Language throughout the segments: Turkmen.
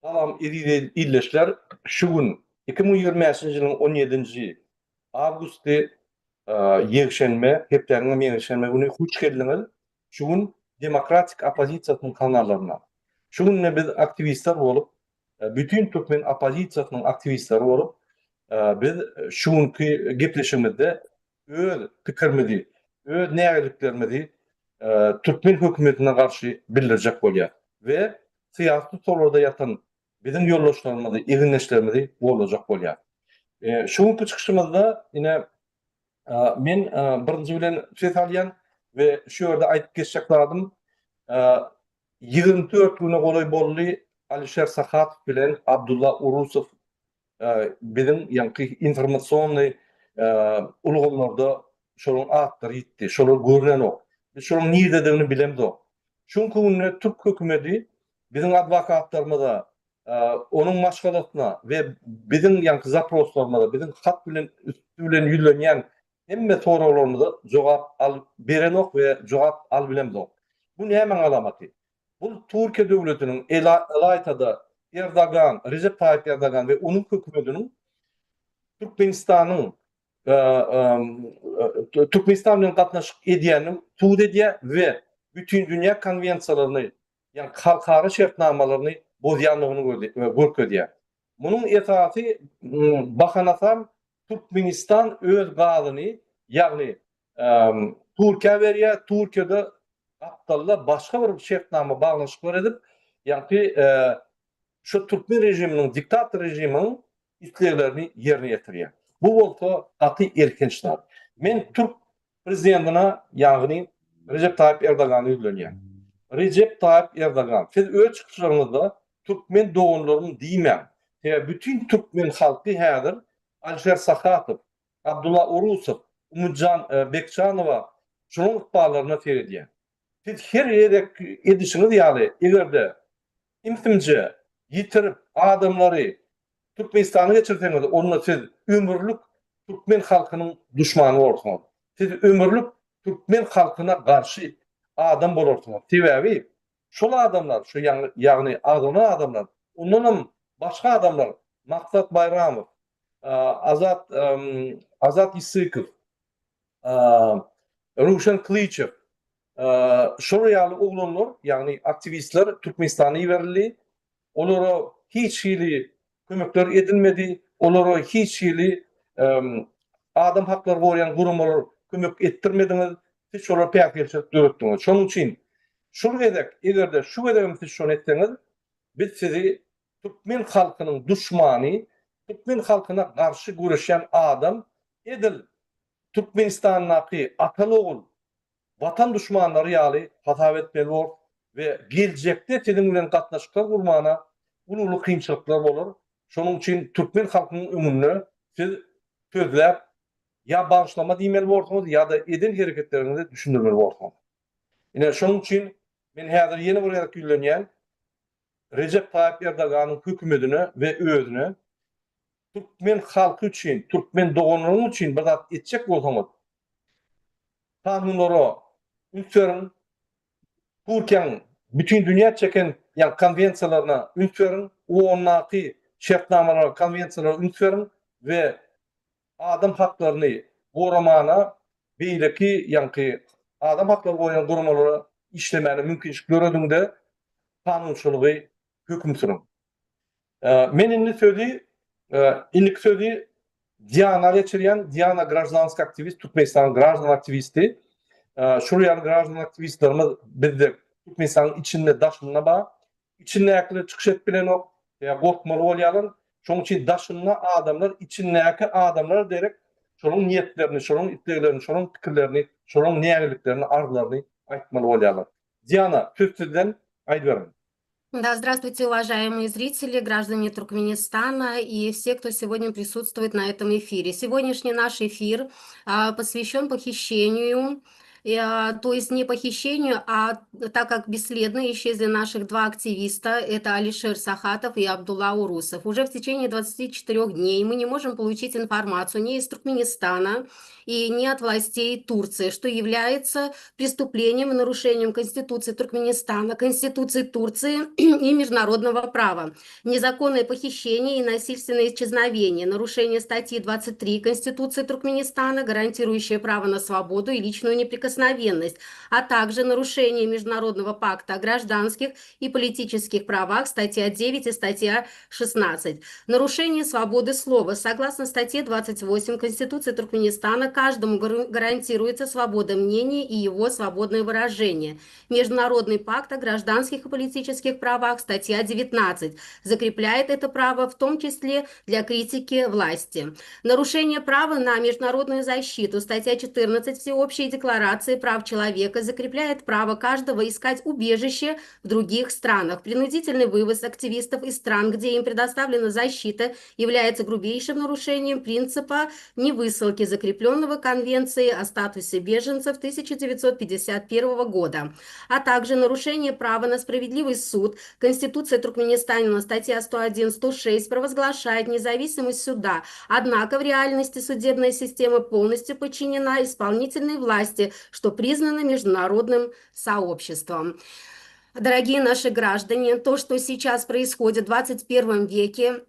Salam eziz ildeşler, şu gün 2025-nji ýylyň 17-nji awgusty ýekşenbe, hepdäniň hem ýekşenbe güni hoş geldiňiz. Şu gün Demokratik oppozisiýasynyň kanallaryna. Şu günde biz aktiwistler bolup, bütin türkmen oppozisiýasynyň aktiwistleri bolup, biz şu günki gepleşigimizde öz pikirimizi, öz nägileliklerimizi türkmen hökümetine garşy bildirjek bolýar we syýasy tussaglarda ýatan biziň ýoldaşlarymyzy, egindeşlerimizi goldajak bolýar. Şu günki çykyşymyzda ine men birinji bilen ses alýan we şu ýerde aýdyp geçjek zadym 24 güne golaý boldy Alişer Sahatow bilen Abdulla Urusow biziň ýaňky informasionnyý ulgamlarda şolaryň atlary ýitdi, şolar görnenok. Biz şolaryň nirededigini bilemzok. Şu günki günde türk hökümeti biziň adwokatlarymyza, onuň maşgalasyna we biziň ýaňky zaproslarymyza, biziň hat bilen üsti bilen ýüzlenýän hemme soraglarymyza jogap al berenok we jogap alybilemzok. Bu nämäň alamaty? Bu Türkiýe döwletiniň, ylaýta-da Erdogan, Rejep Taýyp Erdogan we onuň hökümetiniň Türkmenistanyň Türkmenistan bilen gatnaşyk edýänini subut edýär we bütindünýä konwensiýalaryny, ýagny halkara şertnamalaryny bozýandygyny görkezýär. Munuň esasy bahanasam Türkmenistan öz gazyny, ýagny Türkiýä berýär, Türkiýede gapdalda başga bir şertnama baglanyşyklar edip, ýagny şu türkmen režiminiň, diktator režiminiň isleglerini ýerine ýetirýär. Bu bolsa gaty elhenç zat. Men türk prezidentine, ýagny Rejep Taýyp Erdogana ýüzlenýän. Rejep Taýyp Erdogan, siz öz çykyşlaryňyzda türkmen doganlarym diýmäň. Sebäbi bütin türkmen halky häzir Alişer Sahatow, Abdulla Urusow, Umytjan Bekjanowa şolaryň ykballaryna seredýär. Siz her gezek edişiňiz ýaly, eger-de ümsümje ýitirip adamlary Türkmenistana geçirseňiz, onda siz ömürlik türkmen halkynyň duşmany bolarsyňyz. Siz ömürlik türkmen halkyna garşy adam bolarsyňyz. Sebäbi şol adamlar, şu ýagny agzalan adamlar, ondanam başga adamlar Maksat Baýramow, Azat Azat Isykow, Röwşen Klyçew, şolar ýaly oglanlar, ýagny aktiwistler Türkmenistana iberildi. Olara hiç hili kömekler edilmedi, olara hiç hili adam haklary goraýan guramalar kömek etdirmediňiz, siz şolara päsgelçilik döretdiňiz. Şonuň üçin şul gezek, eger-de şu gezegem siz şony etseňiz, biz sizi türkmen halkynyň duşmany, türkmen halkyna garşy göreşýän adam edil Türkmenistandaky ataly-ogul watan duşmanlary ýaly hasap etmeli borus we geljekde siziň bilen gatnaşyklar gurmana uly-uly kynçylyklar bolar. Şonuň üçin türkmen halkynyň öňünde siz sözläp ýa bagyşlama diýmeli borsuňyz ýa-da eden hereketleriňizi düşündirmeli borsuňyz. Ine şonuň üçin men häzir ýene bir gezek ýüzlenýän. Rejep Taýyp Erdoganyň hökümedine we özüne türkmen halky üçin, türkmen doganlaryň üçin bir zat etjek bolsaňyz, kanunlara üns beriň, Türkiýäniň bütin dünýä çeken ýa konwensiýalaryna üns beriň, OON-daky şertnamalara, konwensiýalara üns beriň we adam haklaryny goramana beýleki ýaňky adam haklary goraýan guramalara işlemäne mümkinçilik dörediňde kanunçylygy höküm sürüň. Men indi sözi indiki sözi Diana geçirýän. Diana graždanski aktiwist, Türkmenistanyň graždan aktiwisti. Şol ýaly graždan aktiwistlerimiz bizde Türkmenistanyň içinde daşynda bar. Içindäkiler çykyş edip bilenok, ýa gorkmaly bolýarlar. Şonuň üçin daşynda adamlar içindäki adamlara derek şolaryň niýetlerini, şolaryň isleglerini, şolaryň pikirlerini, şolaryň nägileliklerini, arzlaryny aýtmaly bolýarlar. Diana, söz sizden, aýdyberiň. Да, здравствуйте, уважаемые зрители, граждане Туркменистана и все, кто сегодня присутствует на этом эфире. Сегодняшний наш эфир а, посвящен похищению. Э, то есть не похищению, а так как бесследно исчезли наших два активиста, это Алишер Сахатов и Абдулла Урусов. Уже в течение 24 дней мы не можем получить информацию ни из Туркменистана и ни от властей Турции, что является преступлением и нарушением Конституции Туркменистана, Конституции Турции и международного права. Незаконное похищение и насильственное исчезновение, нарушение статьи 23 Конституции Туркменистана, гарантирующее право на свободу и личную неприкосновенность, а также нарушение Международного пакта о гражданских и политических правах, статья 9 и статья 16. Нарушение свободы слова. Согласно статье 28 Конституции Туркменистана, каждому гарантируется свобода мнения и его свободное выражение. Международный пакт о гражданских и политических правах, статья 19, закрепляет это право, в том числе для критики власти. Нарушение права на международную защиту, статья 14 Всеобщей декларации прав человека закрепляет право каждого искать убежище в других странах. Принудительный вывоз активистов из стран, где им предоставлена защита, является грубейшим нарушением принципа невысылки, закрепленного Конвенцией о статусе беженцев 1951 года, а также нарушение права на справедливый суд. Конституция Туркменистана, статья 101-106, провозглашает независимость суда. Однако в реальности судебная система полностью подчинена исполнительной власти, что признано международным сообществом. Дорогие наши граждане, то, что сейчас происходит в 21 веке,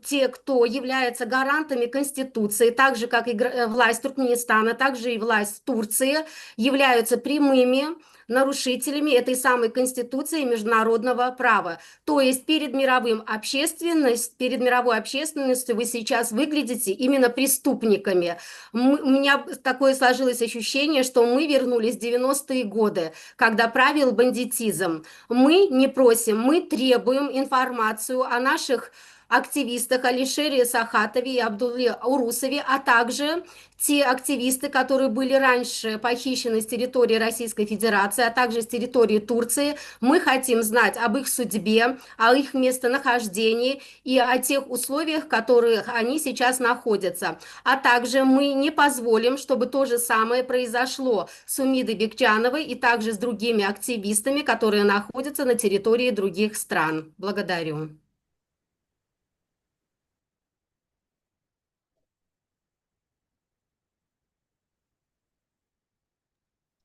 те, кто является гарантами Конституции, так же, как и э, власть Туркменистана, так же и власть Турции, являются прямыми нарушителями этой самой Конституции и международного права. То есть перед мировым общественность, перед мировой общественностью вы сейчас выглядите именно преступниками. Мы, у меня такое сложилось ощущение, что мы вернулись в 90-е годы, когда правил бандитизм. Мы не просим, мы требуем информацию о наших активистах Алишере Сахатове и Абдулле Урусове, а также те активисты, которые были раньше похищены с территории Российской Федерации, а также с территории Турции. Мы хотим знать об их судьбе, о их местонахождении и о тех условиях, в которых они сейчас находятся. А также мы не позволим, чтобы то же самое произошло с Умидой Бекчановой и также с другими активистами, которые находятся на территории других стран. Благодарю.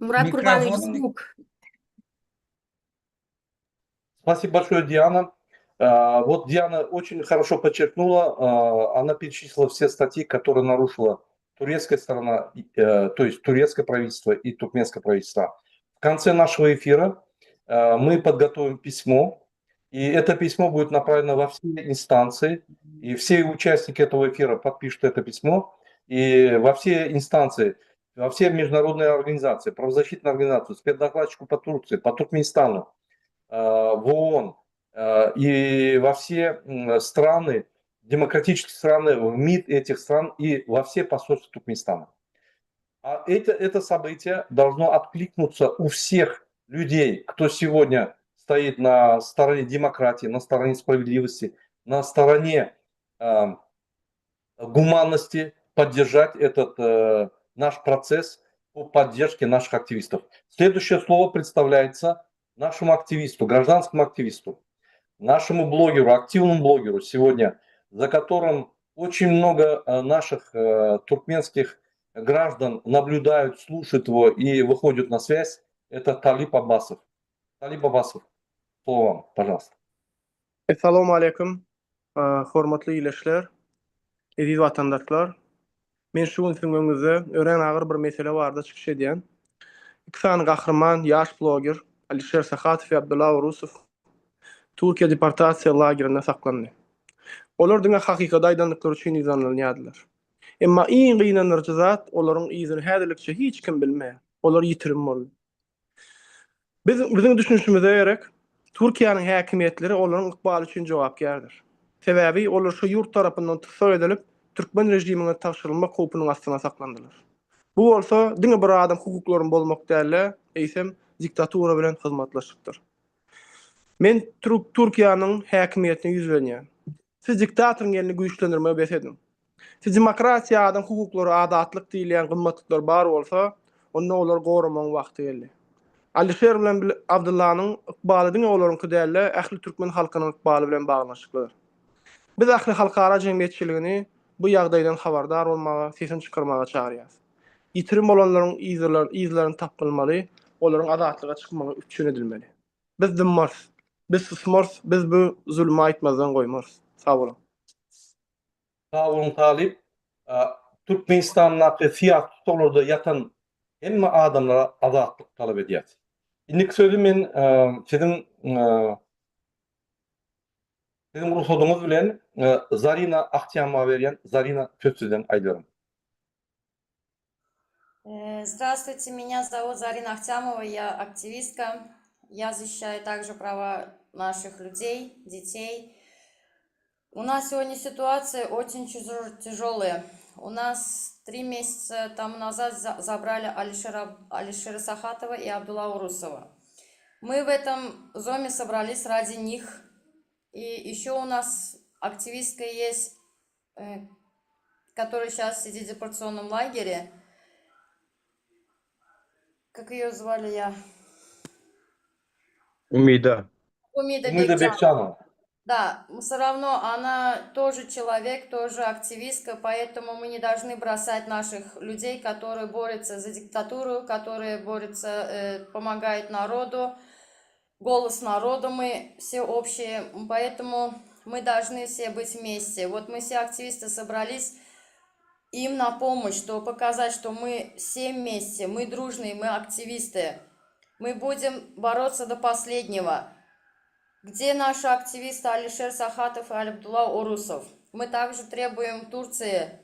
Мурат Курбанович, звук. Спасибо большое, Диана. А, вот Диана очень хорошо подчеркнула, а, она перечислила все статьи, которые нарушила турецкая сторона, э, то есть турецкое правительство и туркменское правительство. В конце нашего эфира э, мы подготовим письмо, и это письмо будет направлено во все инстанции, и все участники этого эфира подпишут это письмо, и во все инстанции, во все международные организации, правозащитные организации, спецдокладчику по Турции, по Туркменистану, э, в ООН э, и во все страны, демократические страны, в МИД этих стран и во все посольства Туркменистана. А это, это событие должно откликнуться у всех людей, кто сегодня стоит на стороне демократии, на стороне справедливости, на стороне э, гуманности, поддержать этот э, наш процесс по поддержке наших активистов. Следующее слово представляется нашему активисту, гражданскому активисту, нашему блогеру, активному блогеру сегодня, за которым очень много э, наших э, туркменских граждан наблюдают, слушают его и выходят на связь. Это Талип Аббасов. Talip Abbasow, слово вам, пожалуйста. Essalamu aleýkum, hormatly ildeşler, eziz watandaşlar. Men şu gün siziň öňüňizde örän agyr bir mesele barada çykyş edýän. Iki sany gahryman ýaş bloger Alişer Sahatow we Abdulla Urusow Türkiýe deportasiýa lagerinde saklandy. Olar diňe hakykaty aýdandyklary üçin yzarlanýardylar. Emma iň gynandyryjy zat olaryň yzyny häzirlikçe hiç kim bilmeýär. Olar ýitirim boldy. Biz biziň düşünişimize gerek, Türkiýäniň häkimiýetleri olaryň ykbaly üçin jogapkärdir. Sebäbi olar şu ýurt tarapyndan tussag edilip, türkmen režimine tabşyrylmak howpunyň astyna saklandylar. Bu bolsa diňe bir adam hukuklaryny bozmak däl-de, eýsem, diktatura bilen hyzmatlaşykdyr. Men Türkiýäniň häkimiýetine ýüzlenýän. Siz diktatoryň elini güýçlendirmegi bes ediň. Siz demokratiýa, adam hukuklary, azatlyk diýilýän gymmatlyklar bar bolsa, onda olary goramagyň wagty geldi. Alişer bilen Abdyllanyň ykbaly diňe olaryňky däl-de, ähli türkmen halkynyň ykbaly bilen baglanyşyklydyr. Biz ähli halkara jemgyýetçiligini bu ýagdaýdan habardar bolmaga, sesini çykarmaga çagyrýarys. Ýitirim bolanlaryň yzlaryny tapylmaly, olaryň azatlyga çykmagy üpjün edilmeli. Biz dymmarys. Biz susmarys. Biz bu zulmy aýtmazdan goýmarys. Sag boluň. Sag boluň Talyp. Türkmenistandaky syýasy tussaglarda ýatan hemme adamlara azatlyk talap edýäs. Indiki sözi men siziň siziň rugsadyňyz bilen Zarina Ahtiýamowa berýän. Zarina söz sizden aýdyberiň. Здравствуйте, меня зовут Зарина Ахтямова, я активистка. Я защищаю также права наших людей, детей. У нас сегодня ситуация очень тяжелая. У нас три месяца тому назад забрали Алишера, Алишера Сахатова и Абдулла Урусова. Мы в этом зоме собрались ради них. И еще у нас активистка есть, э, которая сейчас сидит в депортационном лагере. Как ее звали я? Умида. Умида, Умида Бекчанова. Да, все равно она тоже человек, тоже активистка, поэтому мы не должны бросать наших людей, которые борются за диктатуру, которые борются, э, помогают народу, голос народа мы все общие, поэтому мы должны все быть вместе. Вот мы все активисты собрались им на помощь, чтобы показать, что мы все вместе, мы дружные, мы активисты. Мы будем бороться до последнего. Где наши активисты Алишер Сахатов и Абдулла Орусов? Мы также требуем Турции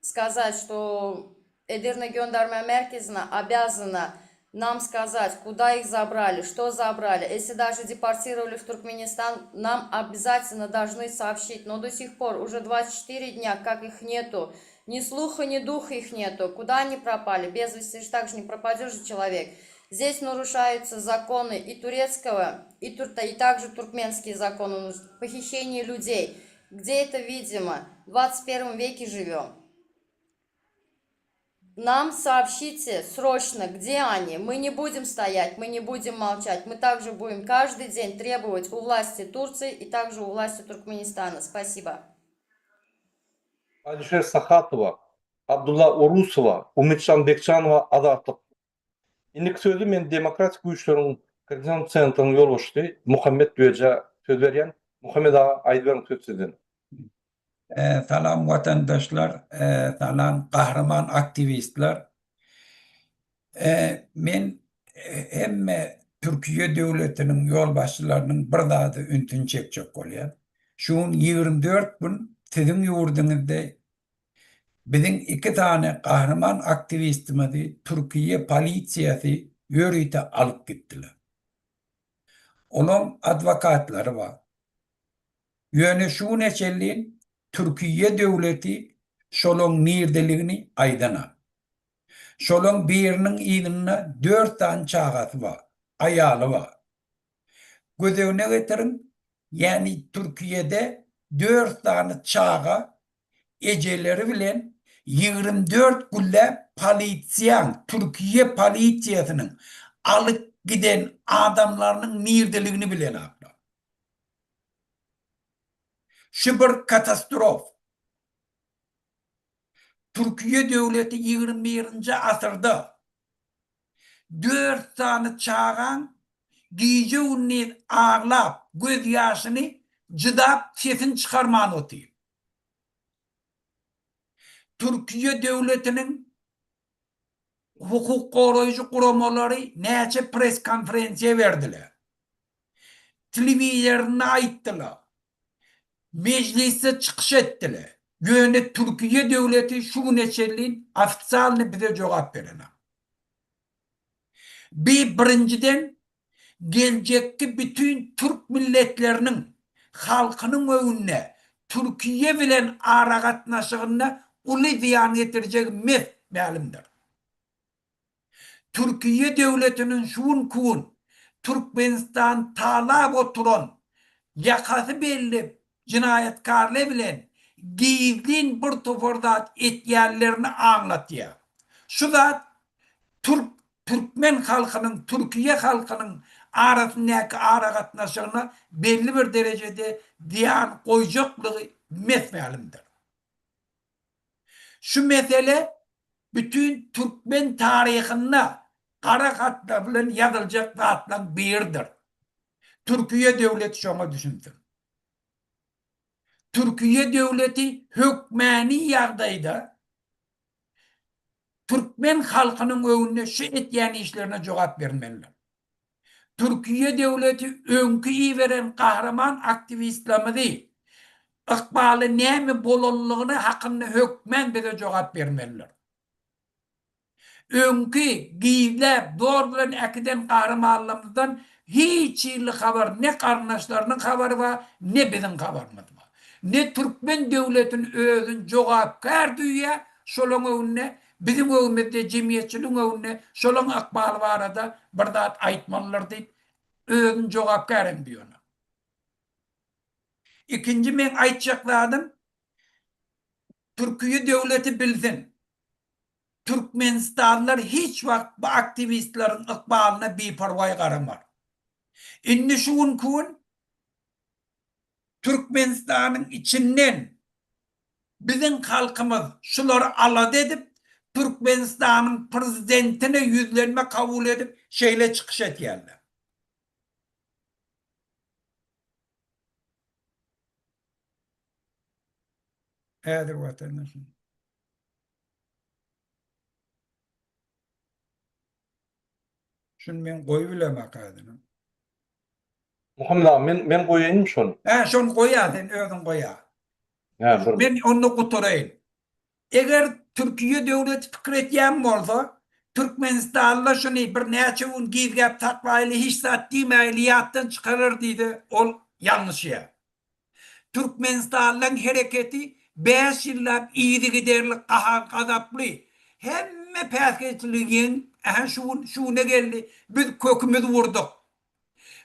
сказать, что Edirne Gönderme Merkezine обязана нам сказать, куда их забрали, что забрали. Если даже депортировали в Туркменистан, нам обязательно должны сообщить. Но до сих пор уже 24 дня, как их нету. Ни слуха, ни духа их нету. Куда они пропали? Без вести же так же не пропадешь же человек. Здесь нарушаются законы и турецкого, и, тур, и также туркменские законы, похищение людей. Где это видимо? В 21 веке живем. Нам сообщите срочно, где они. Мы не будем стоять, мы не будем молчать. Мы также будем каждый день требовать у власти Турции и также у власти Туркменистана. Спасибо. Alişer Sahatowa, Abdulla Orusowa, Umytjan Bekjanowa azatlyk. Indiki sözi men Demokratik güýçleriň Koordinasion sentrynyň ýolbaşçysy Muhammet Düýejä söz berýän. Muhammet aga aýdyberiň söz sizden. Salam watandaşlar, salam gahryman aktiwistler. Men hemme Türkiýe döwletiniň ýolbaşçylarynyň bir zada ünsüni çekjek bolýan. Şu gün 24 gün siziň ýurduňyzda biziň iki sany gahryman aktiwistimizi Türkiýe polisiýasy ýörite alyp gitdiler. Olaň adwokatlary bar. Ýöne şu güne çenli Türkiýe döwleti şolaň nirdeligini aýdanak. Şolaň biriniň yzynda dört sany çagasy bar, aýaly bar. Göz öňüne getiriň, ýagny Türkiýede dört sany çaga ejeleri bilen 24 günläp polisiýaň, Türkiýe polisiýasynyň alyp giden adamlarynyň nirdeligini bilenaklar. Şu bir katastrof. Türkiýe döwleti 21-nji asyrda dört sany çagaň gije-gündiz aglap, göz ýaşyny jydap sesini çykarman otyr. Türkiýe döwletiniň hukuk goraýjy guramalary näçe press konferensiýa berdiler. Telewizorynda aýtdylar. Mejlisde çykyş etdiler. Ýöne Türkiýe döwleti şu güne çenli ofisialny bize jogap berenok. Bi birinjiden geljekki bütin türk milletleriniň halkynyň öňünde Türkiýe bilen aragatnaşygynda uly zyýan getirjegi mes mälimdir. Türkiýe döwletiniň şu günki gün Türkmenistany talap oturan ýakasy belli jenaýatkarlar bilen gizlin bir topar zat etýänlerini aňlatýar. Şu zat. Türk türkmen halkynyň Türkiýe halkynyň arasyndaky aragatnaşygyna belli bir derejede zyýan goýjaklygy mes-mälimdir. Şu mesele bütin türkmen taryhynda gara hatlar bilen ýazyljak zatlaryň biridir. Türkiýe döwleti şoňa düşünsin. Türkiýe döwleti hökmäni ýagdaýda türkmen halkynyň öňünde şu etýän işlerine jogap bermelidir. Türkiýe döwleti öňki iberen gahryman aktiwistlerimizi ykbaly näme bolanlygyny hakynda hökmän bize jogap bermelidir. Öňki gizläp, zor bilen äkiden gahrymanlarymyzdan hiç hili habar, ne garyndaşlarynyň habary bar, ne biziň habarymyz bar. Ne türkmen döwletini özüni jogapkär duýýar şolaň öňünde, biziň öňümizde, jemgyýetçiligiň öňünde şolaň ykbaly barada bir zat aýtmalydyr diýip, özüni jogapkär hem duýanok. Ikinji meň aýtjak zadym, Türkiýe döwleti bilsin, Türkmenistanlylar hiç wagt bu aktiwistleriň ykbalyna biperwaý garamar. Indi şu günki gün Türkmenistanyň içinden biziň halkymyz şulary alada edip, Türkmenistanyň prezidentine ýüzlenme kabul edip şeýle çykyş edýärler. Häzir watandaşym. Şuny men goýubilemak häzir. Muhammet aga men men goýaýynmy şony? Hä şony goýa sen özüň goýa. Hä bir. Men onda gutaraýyn. Eger Türkiýe döwleti pikir etýän bolsa, Türkmenistanlylar şuny bir näçe gün gizläp saklaýly hiç zat diýmäýli ýatdan çykarar diýse ol ýalňyşýar. Türkmenistanlyň hereketi bäş ýyllap yzygiderli gahar-gazaply, hemme päsgelçiligi ýeňip, ähä şu gün şu güne geldi, biz kökümizi wurduk.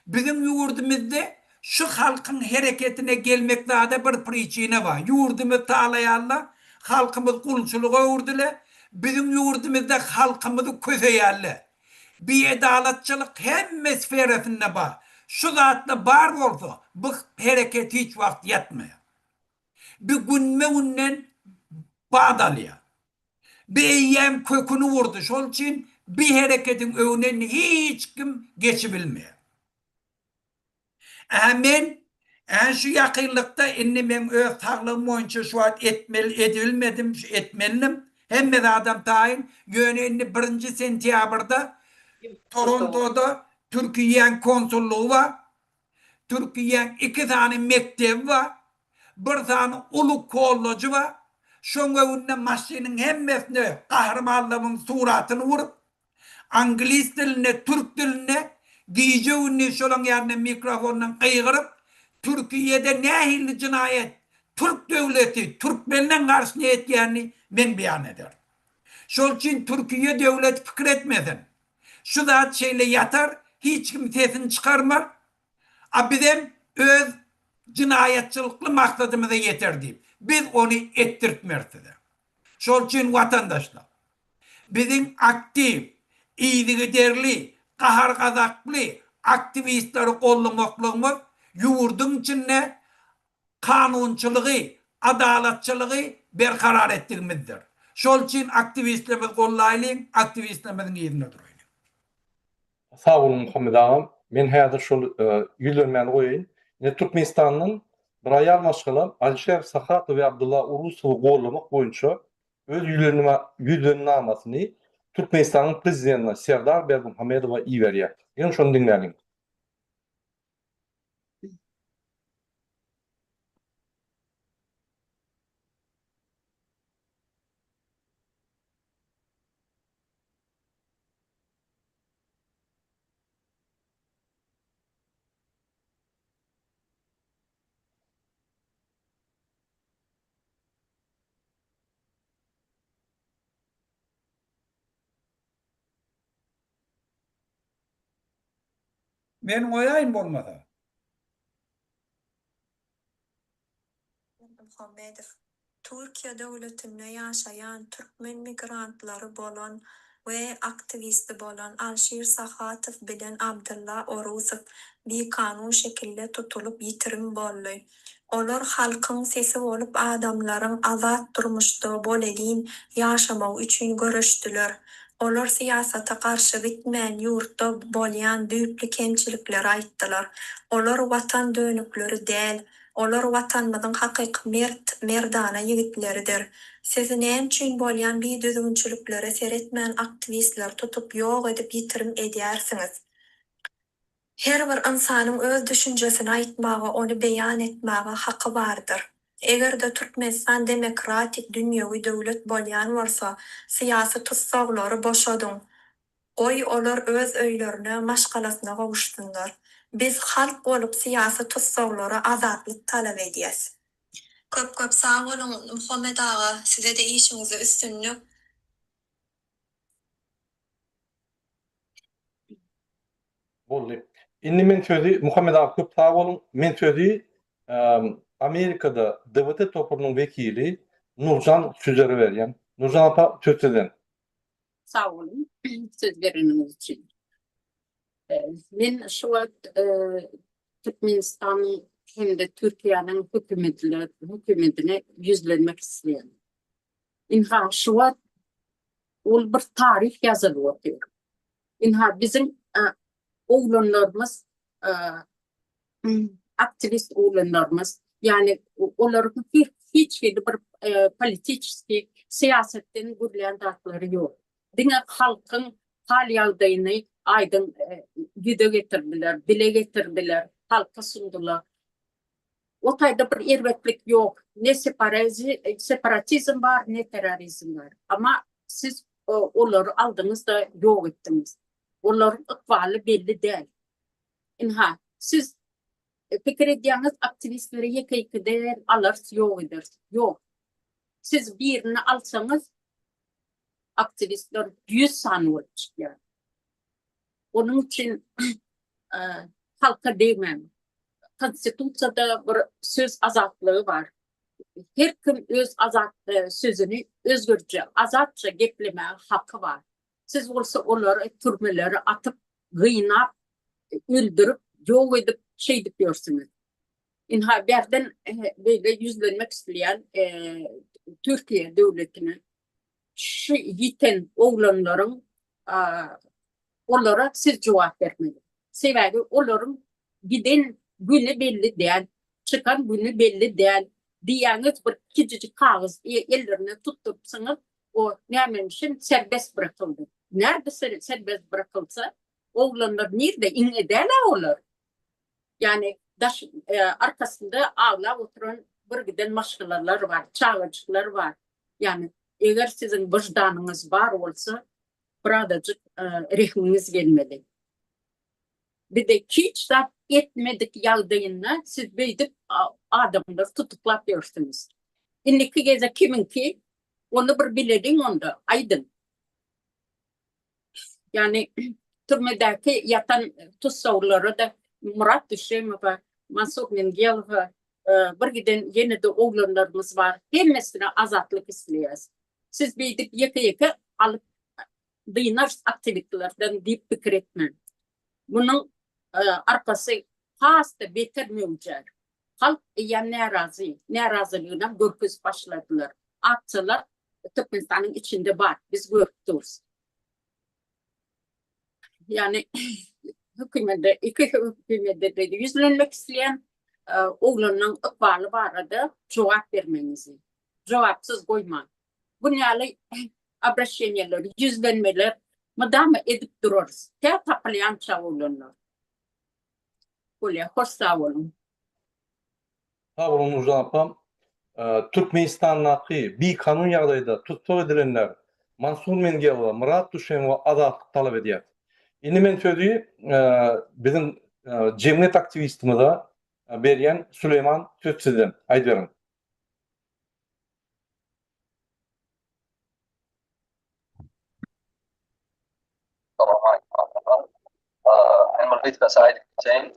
Biziň ýurdumyzda şu halkyň hereketine gelmek zada bir priçina bar. Ýurdumyzy talaýarlar, halkymyzy gulçulyga öwürdiler, biziň ýurdumyzda halkymyzy köseýärler. Biedalatçylyk hemme sferasynda bar. Şu zatlar bar bolsa, bu hereket hiç wagt ýatmaýar. Bu günbe-günden bat alýar. Bu eýýäm köküni urdy. Şol üçin bu hereketiň öňüne indi hiç kim geçibilmeýär. Ä men, ä şu ýakynlykda indi meň öz saglygym boýunça şu wagt etmeli edibilmedim, şu etmelidim. Hemme zadam taýyn. Ýöne indi birinji sentýabrda Torontoda Türkiýäň konsullygy bar. Türkiýäň iki sany mekdebi bar. Bir sany uly kollejy bar. Şoň öňünde maşynyň hemmesine gahrymanlarymyň suratyny urup, Anglis dilinde, türk dilinde gije-gündiz şolaň ýanynda mikrofondan gygyryp, Türkiýede nähili jynaýat türk döwleti türkmenleň garşyna etýänini men beýan ederdim. Şol üçin Türkiýe döwleti pikir etmesin. Şu zat şeýle ýatar, hiç kim sesini çykarmar, a bizem öz jynaýatçylykly maksadymyza ýeter diýip. Biz ony etdirtmeris size. Şol üçin watandaşlar, biziň aktiw, yzygiderli, gahar-gazaply aktiwistleri goldamaklygymyz ýurduň içinde kanunçylygy, adalatçylygy berkarar etdigimizdir. Şol üçin aktiwistlerimizi goldaýlyň, aktiwistlerimiziň yzynda duraýlyň. Sag boluň Muhammet agam. Men häzir şol ýüzlenmäni goýaýyn. Ine Türkmenistandan bir aýal maşgala Alişer Sahatow we Abdulla Urusowy gollamak boýunça öz ýüzlenmamasyny Türkmenistanyň prezidentine Serdar Berdimuhamedowa iberýär. Geliň şony diňläliň. Men goýaýyn bolmasa. Berdimuhamedow, Türkiýe döwletinde ýaşaýan türkmen migrantlary bolan. we aktiwisti bolan Alşir Sahatow bilen Abdylla Orusow bikanun şekilde tutulyp ýitirim boldy. Olar halkyň sesi bolup adamlaryň azat durmuşda bolelin ýaşamagy üçin göreşdiler. Olar syýasata garşy gitmän ýurtda bolýan düýpli kemçilikleri aýtdylar. Olar watan dönükleri däl. Olar watanymyzyň hakyky mert, merdana ýigitleridir. Siz näme üçin bolýan bidüzgünçiliklere seretmän aktiwistleri tutup ýok edip ýitirim edýärsiňiz? Her bir ynsanyň öz düşünjesini aýtmaga, ony beýan etmäge haky bardyr. Eger-de Türkmenistan demokratik, dünýewi döwlet bolýan bolsa, syýasy tussaglary boşadyň. Goý, olar öz öýlerine, maşgalasyna gowuşsynlar. Biz halk bolup syýasy tussaglara azatlyk talap edýäs. Köp köp sag boluň Muhammet aga sizede işiňizde üstünlik. Boldy. Indi men sözi Muhammet aga köp sag boluň. Men sözi Amerikada DWT toparynyň wekili Nurjan Süzere berýän. Nurjan apa söz sizden. Sag boluň söz bereniňiz üçin. Men şu wagt Türkmenistanyň hem-de Türkiýäniň hökümetine ýüzlenmek isleýän. Ynha şu wagt ol bir taryh ýazylyp otyr. Ynha biziň oglanlarymyz aktiwist oglanlarymyz ýagny olaryň hiç hili bir politiçeskiý syýasatdan gürlän zatlary ýok. Diňe halkyň hal ýagdaýyny aýdyň ýüze getirdiler, dile getirdiler, halka sundular. O taýda bir erbetlik ýok. Ne separatizm bar, ne terrorizm bar. Amma siz olary aldyňyz-da ýok etdiňiz. Olaryň ykbaly belli däl. Ynha, siz pikir edýäňiz, aktiwistleri ýeke-ýekeden alarys, ýok ederis. Ýok. Siz birini alsaňyz, aktiwistler 100 sany bolup çykýar. Onuň üçin halka degmäň. Konstitusiýada bir söz azatlygy bar. Her kim öz azat sözüni özgürje, azatça geplemäge haky bar. Siz bolsa olary türmelere atyp, gynap, öldürip, ýok edip, şeýdip ýörsüňiz. Ynha bärden beýle ýüzlenmek isleýän Türkiýe döwletine. Şu ýiten oglanlaryň olara siz jogap bermeli. Sebäbi olaryň giden güni belli däl, çykan güni belli däl diýýäňiz bir kiçijik kagyz ellerine tutdurypsyňyz, o nämemişin serbest bırakyldy. Närde serbest bırakylsa, oglanlar nirde iňňe däl-ä olar. Ýagny daş arkasynda aglap oturan bir giden maşgalalar bar, çagajyklar bar. Ýagny eger siziň wyždanyňyz bar bolsa, birazajyk rehmiňiz gelmeli. Bize hiç zat etmedik ýagdaýynda siz beýdip adamlary tutuklap ýörsüňiz. Indiki gezek kimiňki, ony bir bileliň onda, aýdyň. Ýagny türmedäki ýatan tussaglara-da Myrat Düşemowa, Mansur Mingelowa, bir giden ýene-de oglanlarymyz bar. Hemmesine azatlyk isleýäs. Siz beýdip ýeke-ýeke alyp dynarys aktiwistlerden diýip pikir etmäň. Munuň arkasy has-da beter möwjär. Halk eýýäm närazy, närazylygynam görkezip başladylar. Aksiýalar Türkmenistanyň içinde bar, biz görüp durus. Ýagny hökümede, iki hökümede-de ýüzlenmek isleýän, oglanyň ykbaly barada jogap bermegiňizi. Jogapsyz goýmaň. Bun ýaly obraşeniýalar, ýüzlenmeler mydama edip durarys. Tä tapylýança oglanlar. Bolýar, hoş sag boluň. Sag boluň Nurjan apam. Türkmenistandaky bikanun ýagdaýda tussag edilenler Mansur Mengelowa, Myrat Duşemowa azatlyk talap edýär. Indi men sözi biziň jemgyýet aktiwistimize berýän Süleýman söz sizden. Aýdyberiň. Men bir gysgaça aýdyp geçeýin.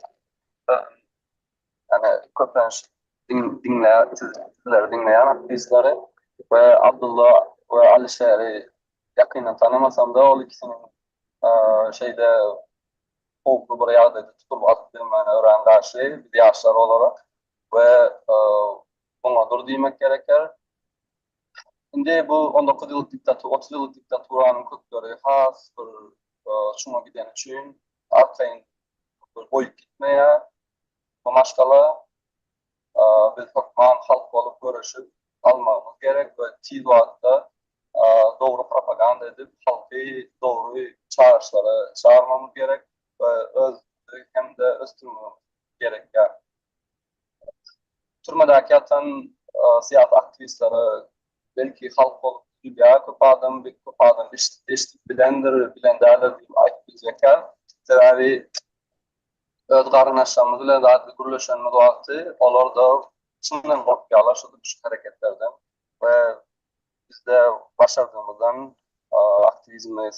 Ýani köplenç diňleýän, sizleri diňleýän aktiwistleri we Abdulla we Alişeri. Ýakyndan tanamasam-da, ol ikisiniň şeýle howply bir ýagdaýda tutulyp alyp gidilmegine örän garşy biz ýaşlar olarak we muňa dur diýmek gereker. Indi bu 19 ýyllyk diktatura, 30 ýyllyk diktaturanyň kökleri has bir çuňa gideni üçin arkaýyn bir goýup gitmeýär bu maşgala. Biz hökman halk bolup göreşip almagymyz gerek we tiz wagtda dogry propaganda edip halky dogry çagyryşlara çagyrmamyz gerek we özümizi hem-de ösdürmegimiz gerekýär. Türmedäki ýatan syýasy aktiwistlere belki halk bolup düzülýär köp adam, köp adam eşidip bilendir, bilen däldir diýip aýdyp biljek däl. Sebäbi öz garyndaşlarymyz bilen zat gürleşenimiz wagty olar-da çyndan gorkýarlar şu şu hereketlerden we bizde başardygymyzdan aktiwizmi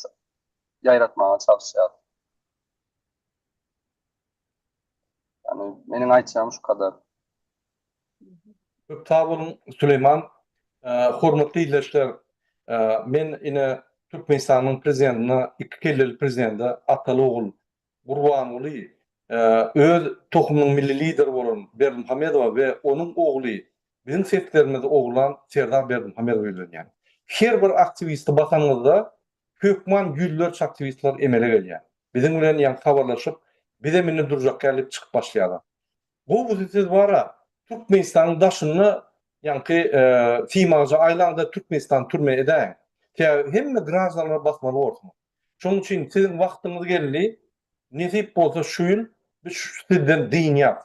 ýaýratmaga çalyşýarys. Ýani meniň aýtjagym şu kadar. Köp sag boluň Süleýman. Hormatly ildeşler, men ine Türkmenistanyň prezidentine, iki kelleli prezidente ataly ogul Gurbanguly öz tohumynyň milli lideri bolan Berdimuhamedowa we onuň ogly, biziň seslerimizi oglan Serdar Berdimuhamedowa ýüzlenýän. Her bir aktiwisti basanyňyzda hökman ýüzlerçe aktiwistler emele gelýär. Biziň bilen ýaňky habarlaşyp, bizem indi durjak ýaly diýip çykyp başlaýarlar. Gowusy siz bara Türkmenistanyň daşynda ýaňky simagja aýlaňda Türkmenistany türme edäýiň. Sebäbi hemme graždanlar basmaly borsuňyz. Şonuň üçin siziň wagtyňyz geldi. Nesip bolsa şu ýyl biz sizden dynýas.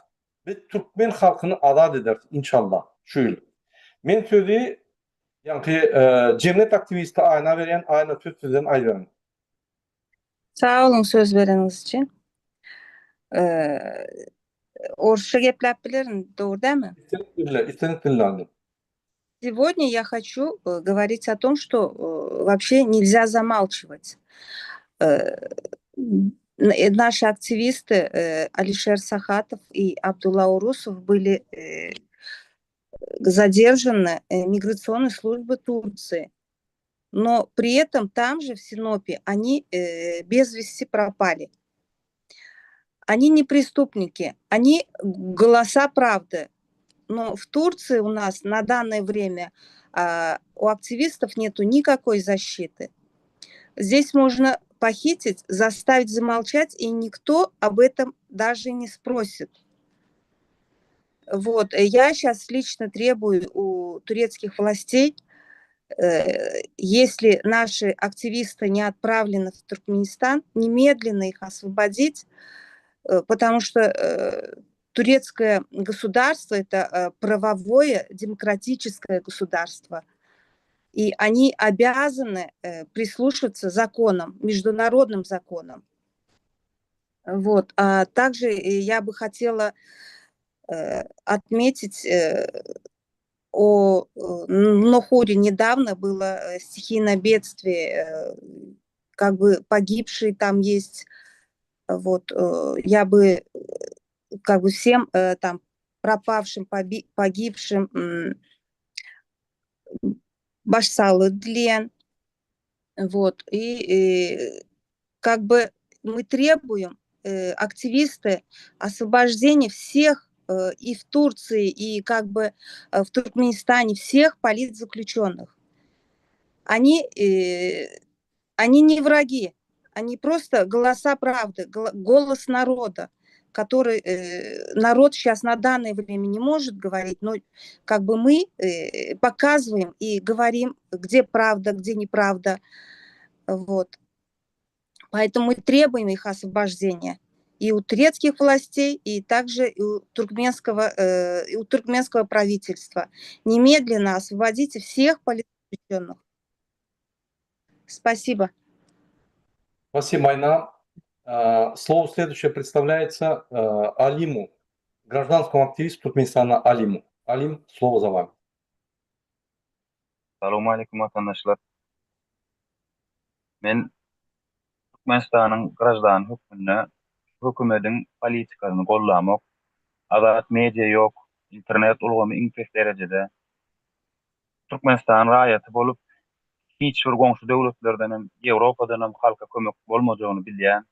Biz türkmen halkyny azat ederis inşallah şu ýyl. Men sözi ýaňky jemgyýet aktiwisti Aýna berýän Aýna söz sizden aýdyberiň. Sag boluň söz bereniňiz üçin. Orsça gepläp bilerin, dogry dälmi? Islendik dilde, islendik dilde aýdyň. Сегодня я хочу э, говорить о том, что э, вообще нельзя замалчивать. Э, наши активисты Алишер Сахатов и Абдулла Урусов были задержаны миграционной службой Турции. Но при этом там же, в Синопе, они без вести пропали. Они не преступники, они голоса правды но в Турции у нас на данное время а, у активистов нету никакой защиты. Здесь можно похитить, заставить замолчать, и никто об этом даже не спросит. Вот, я сейчас лично требую у турецких властей, э, если наши активисты не отправлены в Туркменистан, немедленно их освободить, э, потому что э, турецкое государство – это э, правовое демократическое государство. И они обязаны э, прислушиваться законам, международным законам. Вот. А также я бы хотела э, отметить о Нохуре недавно было стихийное бедствие, как бы погибшие там есть. Вот, я бы как бы всем э, там пропавшим, погибшим baş saglygy dileýän. Вот. И, и как бы мы требуем, э, активисты, освобождения всех э, и в Турции, и как бы э, в Туркменистане всех политзаключенных. Они, э, они не враги, они просто голоса правды, голос народа который э, народ сейчас на данное время не может говорить, но как бы мы э, показываем и говорим, где правда, где неправда. Вот. Поэтому мы требуем их освобождения и у турецких властей, и также и у туркменского, э, и у туркменского правительства. Немедленно освободите всех политзаключенных. Спасибо. Спасибо, Айна. А, слово следующее представляется а, Алиму, гражданскому активисту Туркменистана Алиму. Алим, слово за вами. Salowmaleýkim watandaşlar. Men Türkmenistanyň graždany hökmünde şu hökümediň politikasyny gollamok. Azat media ýok, internet ulgamy iň pes derejede. Türkmenistanyň raýaty bolup. Hiç bir goňşy döwletlerden hem, Ýewropadan hem halka kömek bolmajagyny bilýän.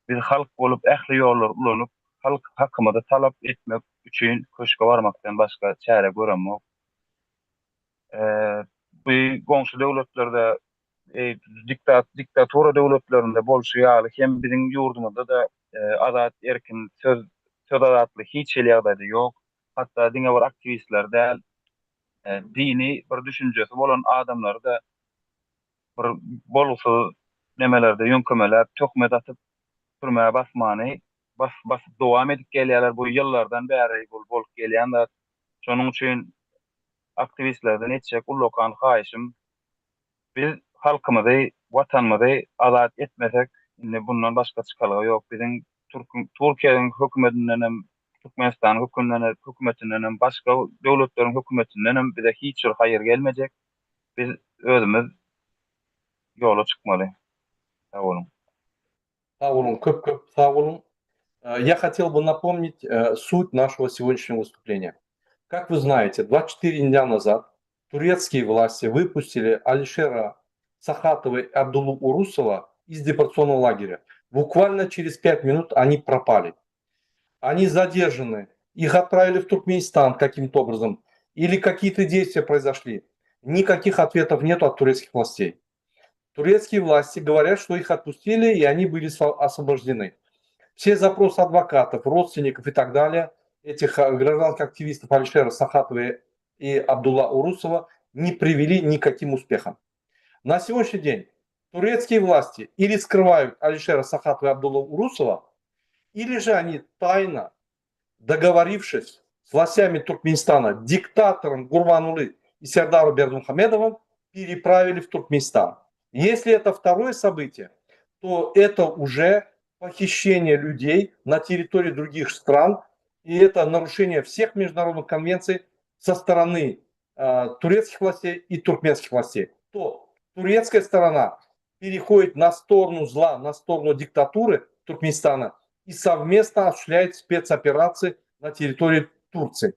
Biz halk bolup ähli ýollary ulanyp, halk hakymyzy talap etmek üçin köşge barmakdan başga çäre göremok. Bu goňşy döwletlerde diktat diktatura döwletlerinde bolşy ýaly hem biziň ýurdumyzda-da azat erkin söz söz azatlygy hiç hili ýagdaýda ýok. Hatda diňe bir aktiwistleri däl, dini bir düşünjesi bolan adamlary-da bir bolgusyz nemelerde ýöňkemeläp, töhmet atyp türmä basmany bas basyp dowam edip gelýärler. Bu ýyllardan bäri bu bolup gelýän zat. Şonuň üçin aktiwistlerden etjek ullakan haýyşym, biz halkymyzy, watanymyzy azat etmesek, indi bundan başga çykalga ýok. Biziň türküň Türkiýäniň hökümetinden hem, Türkmenistanyň hökünden hökümetinden hem, başga döwletleriň hökümetinden hem bize hiç bir haýyr gelmejek. Biz özümiz ýola çykmaly. Sag boluň. Sag boluň, köp köp sag boluň. Я хотел бы напомнить суть нашего сегодняшнего выступления. Как вы знаете, 24 дня назад турецкие власти выпустили Алишера Сахатова и Абдуллу Урусова из депортационного лагеря. Буквально через 5 минут они пропали. Они задержаны, их отправили в Туркменистан каким-то образом, или какие-то действия произошли. Никаких ответов нет от турецких властей. Турецкие власти говорят, что их отпустили, и они были освобождены. Все запросы адвокатов, родственников и так далее, этих гражданских активистов Алишера Сахатова и Абдулла Урусова не привели никаким успехам. На сегодняшний день турецкие власти или скрывают Алишера Сахатова и Абдулла Урусова, или же они тайно, договорившись с властями Туркменистана, диктатором Гурбанулы и Сердаром Бердымухамедовым, переправили в Туркменистан. Если это второе событие, то это уже похищение людей на территории других стран, и это нарушение всех международных конвенций со стороны э, турецких властей и туркменских властей. То турецкая сторона переходит на сторону зла, на сторону диктатуры Туркменистана и совместно осуществляет спецоперации на территории Турции.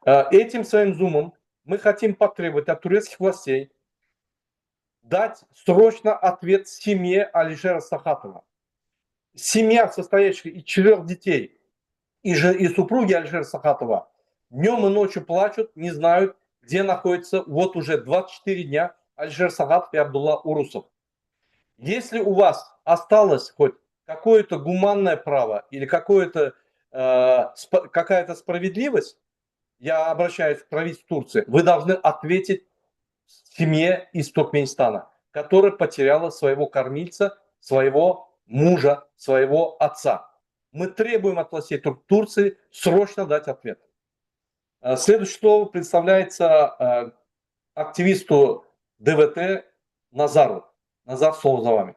Э, этим своим зумом мы хотим потребовать от турецких властей дать срочно ответ семье Алишера Сахатова. Семья, состоящая из четырех детей, и, же, и супруги Алишера Сахатова, днем и ночью плачут, не знают, где находится вот уже 24 дня Алишер Сахатов и Абдулла Урусов. Если у вас осталось хоть какое-то гуманное право или какое-то, э, сп- какая-то справедливость, я обращаюсь к правительству Турции, вы должны ответить семье из Туркменистана, которая потеряла своего кормильца, своего мужа, своего отца. Мы требуем от властей Тур- Турции срочно дать ответ. Э, Следующее слово представляется э, активисту ДВТ Назару. Назар, слово за вами.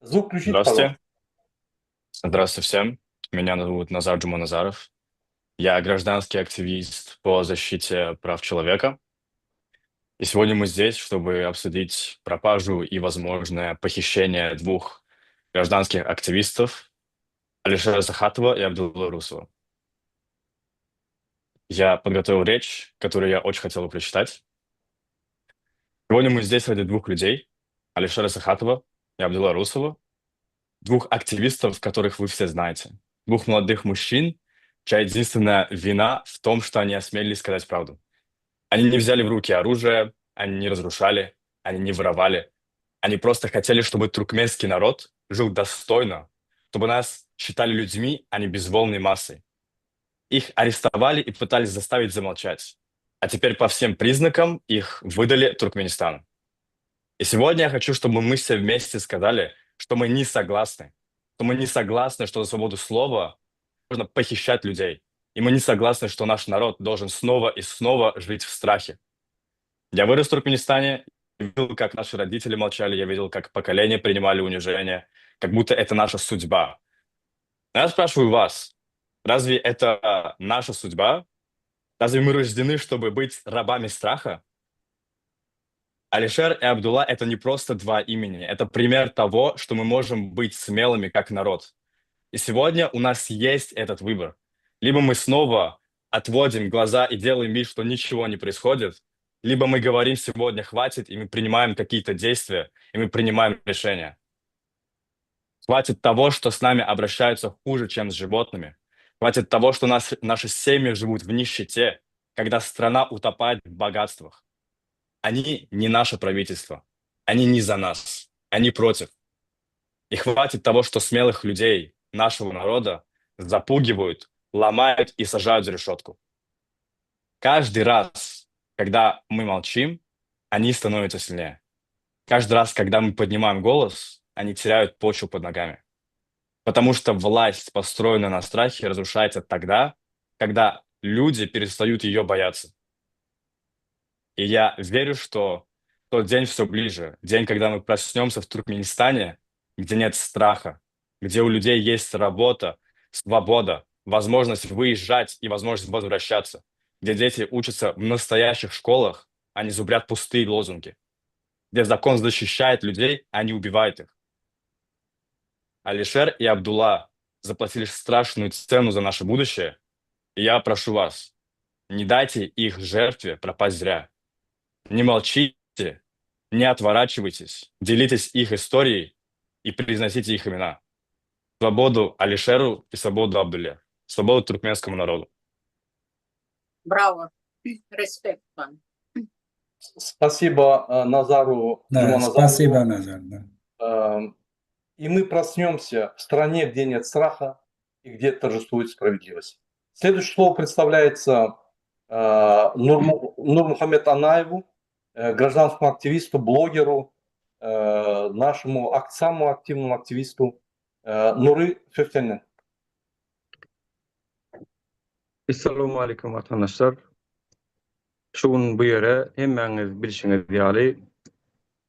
Звук включите, Здравствуйте. пожалуйста. Здравствуйте всем. Меня зовут Назар Джуманазаров. Я гражданский активист по защите прав человека. И сегодня мы здесь, чтобы обсудить пропажу и возможное похищение двух гражданских активистов Алишера Сахатова и Абдуллы Урусова. Я подготовил речь, которую я очень хотел бы прочитать. Сегодня мы здесь ради двух людей, Алишера Сахатова и Абдуллы Урусова, двух активистов, которых вы все знаете, двух молодых мужчин, чья единственная вина в том, что они осмелились сказать правду. Они не взяли в руки оружие, они не разрушали, они не воровали. Они просто хотели, чтобы туркменский народ жил достойно, чтобы нас считали людьми, а не безвольной массой. Их арестовали и пытались заставить замолчать. А теперь по всем признакам их выдали Туркменистану. И сегодня я хочу, чтобы мы все вместе сказали, что мы не согласны. Что мы не согласны, что за свободу слова можно похищать людей. И мы не согласны, что наш народ должен снова и снова жить в страхе. Я вырос в Туркменистане, видел, как наши родители молчали, я видел, как поколения принимали унижение, как будто это наша судьба. Но я спрашиваю вас, разве это наша судьба? Разве мы рождены, чтобы быть рабами страха? Алишер и Абдулла – это не просто два имени, это пример того, что мы можем быть смелыми как народ. И сегодня у нас есть этот выбор. Либо мы снова отводим глаза и делаем вид, что ничего не происходит, либо мы говорим сегодня хватит, и мы принимаем какие-то действия, и мы принимаем решения. Хватит того, что с нами обращаются хуже, чем с животными. Хватит того, что нас, наши семьи живут в нищете, когда страна утопает в богатствах. Они не наше правительство. Они не за нас. Они против. И хватит того, что смелых людей нашего народа запугивают, ломают и сажают за решетку. Каждый раз, когда мы молчим, они становятся сильнее. Каждый раз, когда мы поднимаем голос, они теряют почву под ногами. Потому что власть, построенная на страхе, разрушается тогда, когда люди перестают ее бояться. И я верю, что тот день все ближе. День, когда мы проснемся в Туркменистане, где нет страха, где у людей есть работа, свобода, возможность выезжать и возможность возвращаться, где дети учатся в настоящих школах, а не зубрят пустые лозунги, где закон защищает людей, а не убивает их. Алишер и Абдулла заплатили страшную цену за наше будущее, и я прошу вас, не дайте их жертве пропасть зря. Не молчите, не отворачивайтесь, делитесь их историей и произносите их имена. Свободу Алишеру и свободу Абдулле. Свободу туркменскому народу. Браво. Респект вам. Спасибо э, Назару. Да, Жуманазарову. спасибо, Назар. Да. Эм, И мы проснемся в стране, где нет страха и где торжествует справедливость. Следующее слово представляется э, Нурму- Нурмухамед Анаеву, э, гражданскому активисту, блогеру, э, нашему ак- самому активному активисту э, Нуры söz sende. Essalamu aleýkum watandaşlar. Şu gün bu ýere hemmäňiz bilşiňiz ýaly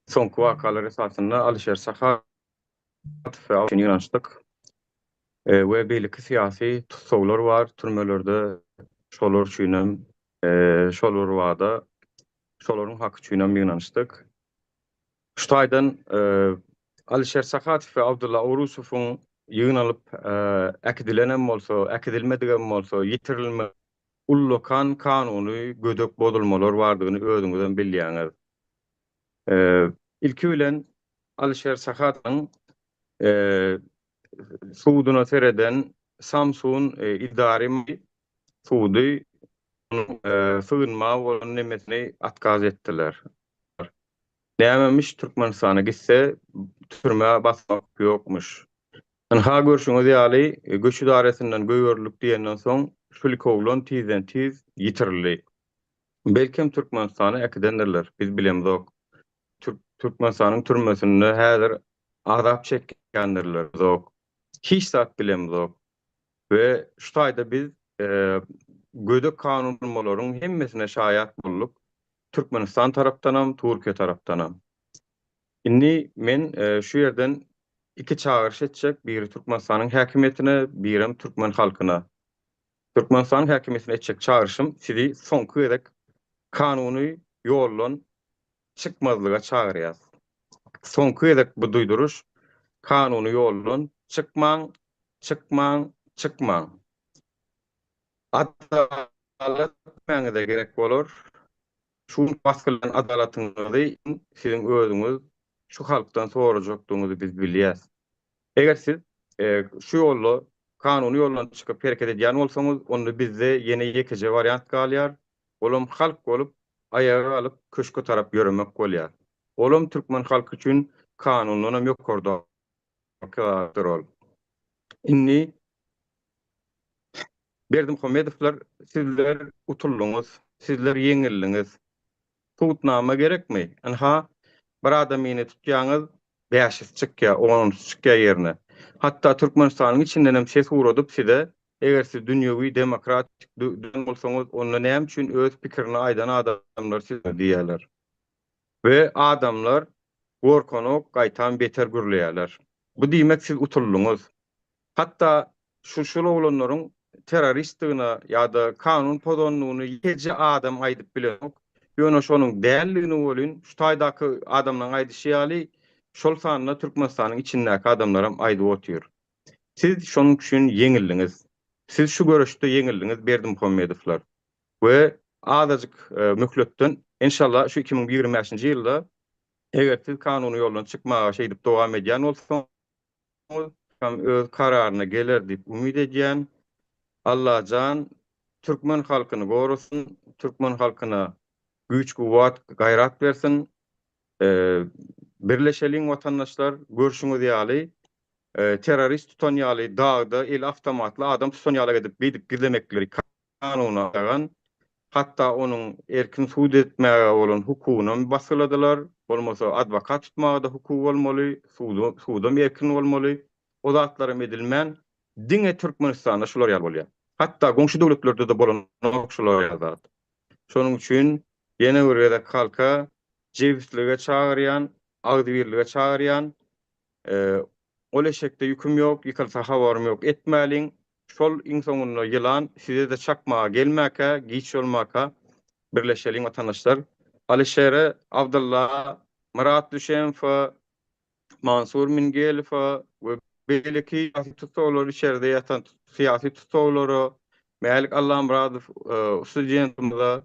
soňky wakalar esasynda Alişer Sahatow we üçin ýygnanyşdyk. E, we beýleki syýasy tussaglar bar türmelerde şolar üçin hem e, şol bir wada şolaryň haky üçin hem ýygnanyşdyk. Şu taýdan e, Alişer Sahatow we Abdulla Orusowyň ýygnalyp e, äkidilen hem bolsa, äkidilmedik hem bolsa, ýitirilme ullakan kanuny gödek bozulmalar bardygyny özüňiz hem bilýäňiz. E, ilki bilen Alişer Sahatowyň e, suduna sereden Samsun e, idari sudy onuň, e, sygynma bolan nemesini otkaz etdiler. Nämemiş Türkmenistana gitse türmä basmak ýokmuş. Ynha görşüňiz ýaly e, göç idaresinden goýberildik diýenden soň şulik oglan tizden tiz ýitirildi. Belkem Türkmenistana äkidendirler, biz bilemzok. Türk Türkmenistanyň türmesinde häzir azap çekýändirler, zok. Hiç zat bilemzok. We şu taýda biz e, gödek kanunlaryň hemmesine şaýat bolduk. Türkmenistan tarapdanam, Türkiye tarapdanam. Indi men e, şu ýerden iki çagyryş etjek, biri Türkmenistanyň häkimiýetine, birem Türkmen halkyna. Türkmenistanyň häkimiýetine etjek çagyryşym sizi soňky gezek kanuny ýoldan çykmazlyga çagyrýar. Soňky gezek bu duýduryş kanuny ýoldan çykmaň, çykmaň, çykmaň. Adalat etmäňize gerek bolar. Şu basgylan adalatyňyzy siziň özüňiz şu halkdan sorajakdygyňyzy biz bilýäs. Eger siz e, şu ýolla kanuny ýoldan çykyp hereket edýän bolsaňyz, onda bizde ýene ýekeje wariant galýar. Olam halk bolup aýaga alyp köşke tarap ýöremek bolýar. Olam türkmen halky üçin kanundan hem ýokarda ol. Indi Berdimuhamedowlar sizler utuldyňyz, sizler ýeňildiňiz. Subutnama gerekmi? Anha bir adamyny tutýaňyz, 5 çykýar, 10 çykýar ýerine. Hatda Türkmenistanyň içinden hem ses ugradyp size eger siz dünýewi demokratik dün bolsaňyz, onda näme üçin öz pikirini aýdan adamlar siz diýerler. We adamlar gorkanok gaýtan beter gürleýärler. Bu diýmek siz utuldyňyz. Hatda şu şul oglanlaryň terroristdigine ýa-da kanun pozandygyny ýekeje adam aýdyp bilenok. Ýöne şonuň däldigini bolun şu taýdaky adamlaryň aýdyşy ýaly şol sanda Türkmenistanyň içindäki adamlar hem aýdyp otyr. Siz şonuň üçin ýeňildiňiz. Siz şu göreşde ýeňildiňiz Berdimuhamedowlar we azajyk möhletden enşalla şu 2025-nji ýylda eger siz kanuny ýoldan çykmaga şeýdip dowam edýän bolsaňyz, hem öz kararyna geler diýip umyt edýän. Allajan türkmen halkyny gorasyn, türkmen halkyna güýç-kuwwat, gaýrat bersin. Birleşeliň watandaşlar, görşüňiz ýaly terrorist tutan ýaly dagda eli awtomatly adam tutan ýalak edip beýdip gizlemekleri kanuna gadagan, hatda onuň erkin sud etmäge bolan hukugynam basgyladylar, bolmasa adwokat tutmaga-da hukugy bolmaly, sudam erkin bolmaly, o zatlaram edilmän, diňe Türkmenistanda şular ýaly bolýar. Hatda goňşy döwletlerde-de bolanok şular ýaly zat. Şonuň üçin ýene bir gezek halka jebislige çagyrýan, agzybirlige çagyrýan, Ol eşekde ýüküm ýok, ýykylsa habarym ýok etmäliň. Şol iň soňunda ýylan size-de çakmaga gelmäkä, giç bolmaka birleşeliň watandaşlar. Alyşere, Abdylla, Myrat Düşemowa, Mansur Mingelowa we beýleki syýasy tussaglar içeride ýatan syýasy tussaglara, Mälik Allamyradow studentimize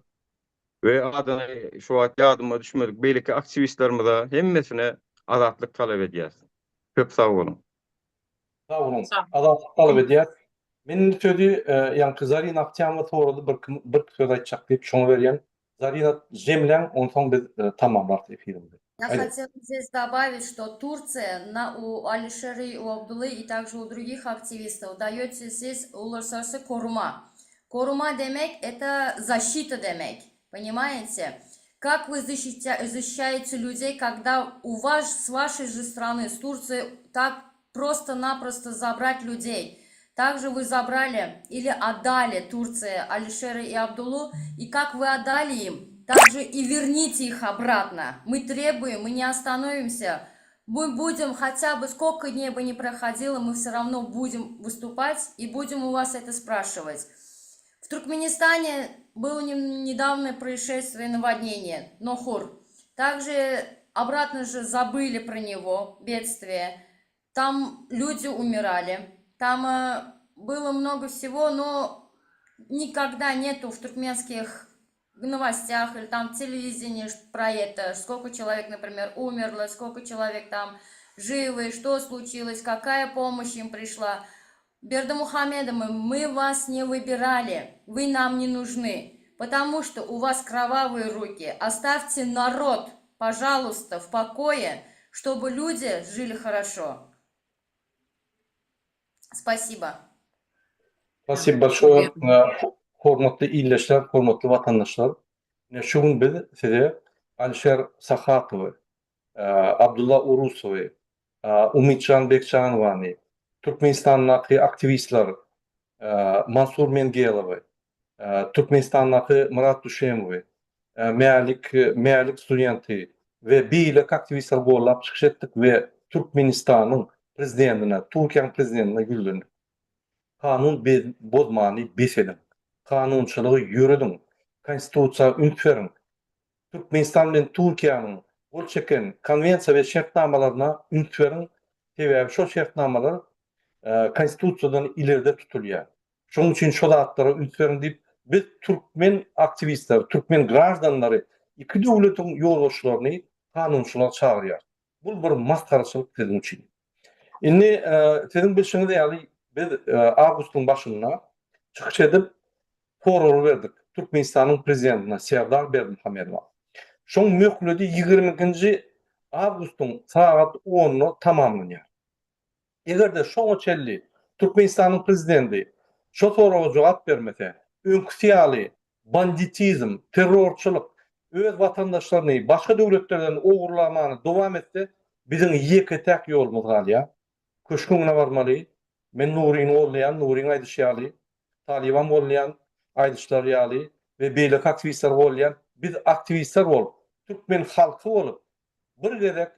we adyny şu wagt ýadyma düşmedik beýleki aktiwistlerimize hemmesine azatlyk talap edýäs. Köp sag boluň. Sag boluň. Azatlyk talap edýäs. Men indi sözi ýaňky Zarina Aktýamowa sorady bir bir söz aýtjak diýip şoňa berýän. Zarina jemläň onsoň biz tamamlarys efirimizi. Я хотела здесь добавить, что Турция на, у Алишера и у Абдуллы и также у других активистов даете здесь uluslararası koruma. Koruma demek это защита demek. Понимаете? Как вы защищаете людей, когда у вас, с вашей же страны, с Турции, так просто-напросто забрать людей? Также вы забрали или отдали Турции Алишера и Абдулу, и как вы отдали им, также и верните их обратно. Мы требуем, мы не остановимся. Мы будем хотя бы сколько дней бы не проходило, мы все равно будем выступать и будем у вас это спрашивать. В Туркменистане было недавнее происшествие наводнение, Нохур. Также обратно же забыли про него, бедствие. Там люди умирали, там э, было много всего, но никогда нету в туркменских новостях или там телевидении про это, сколько человек, например, умерло, сколько человек там живы, что случилось, какая помощь им пришла. Бердымухамедовы, мы вас не выбирали, вы нам не нужны, потому что у вас кровавые руки. Оставьте народ, пожалуйста, в покое, чтобы люди жили хорошо. Спасибо. Спасибо большое. Hormatly ildeşler, hormatly watandaşlar. Ine şu gün biz size Alişer Sahatowy, Abdulla Urusowy, Umytjan Bekjanowany, Türkmenistandaky aktiwistler Mansur Mengelowy, Türkmenistandaky Myrat Düşemowy, Mälik Mälik studenti we beýleki aktiwistleri gollap çykyş etdik we Türkmenistanyň prezidentine, Türkiýäniň prezidentine ýüzlendik. Kanun bozmany bes ediň. Kanunçylygy ýörediň. Konstitusiýa üns beriň. Türkmenistan bilen Türkiýäniň gol çeken konwensiýa we şertnamalaryna üns beriň. Sebäbi şol şertnamalar Konstitusiýadan ileride tutulýar. Şonuň üçin şo zatlara üns beriň diýip, biz türkmen aktiwistleri, türkmen graždanlary iki döwletiň ýolbaşçylaryny kanunçylyga çagyrýarys. Bul bir masgaraçylyk siziň üçin. Indi siziň bilşiňiz ýaly biz awgustyň başynda çykyş edip sorag berdik Türkmenistanyň prezidentine Serdar Berdimuhamedowa. Şoň möhledi 22-nji awgustyň sagat onda tamamlanýar. Eger-de şoňa çenli Türkmenistanyň prezidenti şo soraga jogap bermese, öňküsi ýaly banditizm, terrorçylyk, öz watandaşlaryny başga döwletlerden ogurlamany dowam etse, biziň ýeke-täk ýolumyz galýar. Köşgüň öňüne barmaly. Men Nuryny goldaýan, Nuryň aýdyşy ýaly, Talybam goldaýan, aýdyşlary ýaly we beýleki aktiwistleri goldaýan. Biz aktiwistler bolup, türkmen halky bolup, bir gezek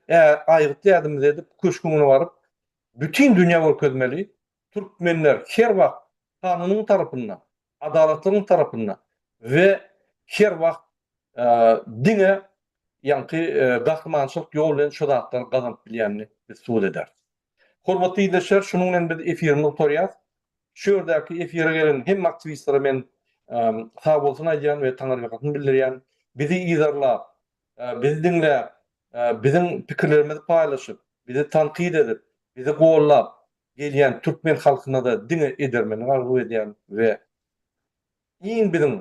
aýgytly ädimimizi edip, köşgüň öňüne baryp, bütin dünýä görkezmeli, türkmenler her wagt kanunyň tarapynda, adalatlygyň tarapynda we her wagt diňe ýaňky gahrymançylyk ýol bilen şu zatlary gazanyp bilýänini biz subut ederis. Hormatly ildeşler, şunuň bilen biz efirimizi gutarýarys. Şu ýerdäki efire gelen hemme aktiwistlere men sagbolsun aýdýan we taňyrýalkasyn bildirýän. Bizi yzarlap, bizi diňläp, biziň pikirlerimizi paýlaşyp, bizi tankyt edip, bizi gollap gelýän türkmen halkyna-da diňe edermenlik arzuw edýän we iň biziň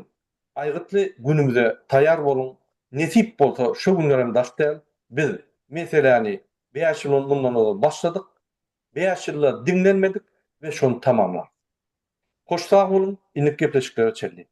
aýgytly günümize taýýar boluň, nesip bolsa şo günlerem daş däl, biz meseläni bäş ýyl mundan ozal başladyk, bäş ýylda diňlenmedik we şony tamamlarys. Hoş sag boluň, indiki gepleşiklere çenli.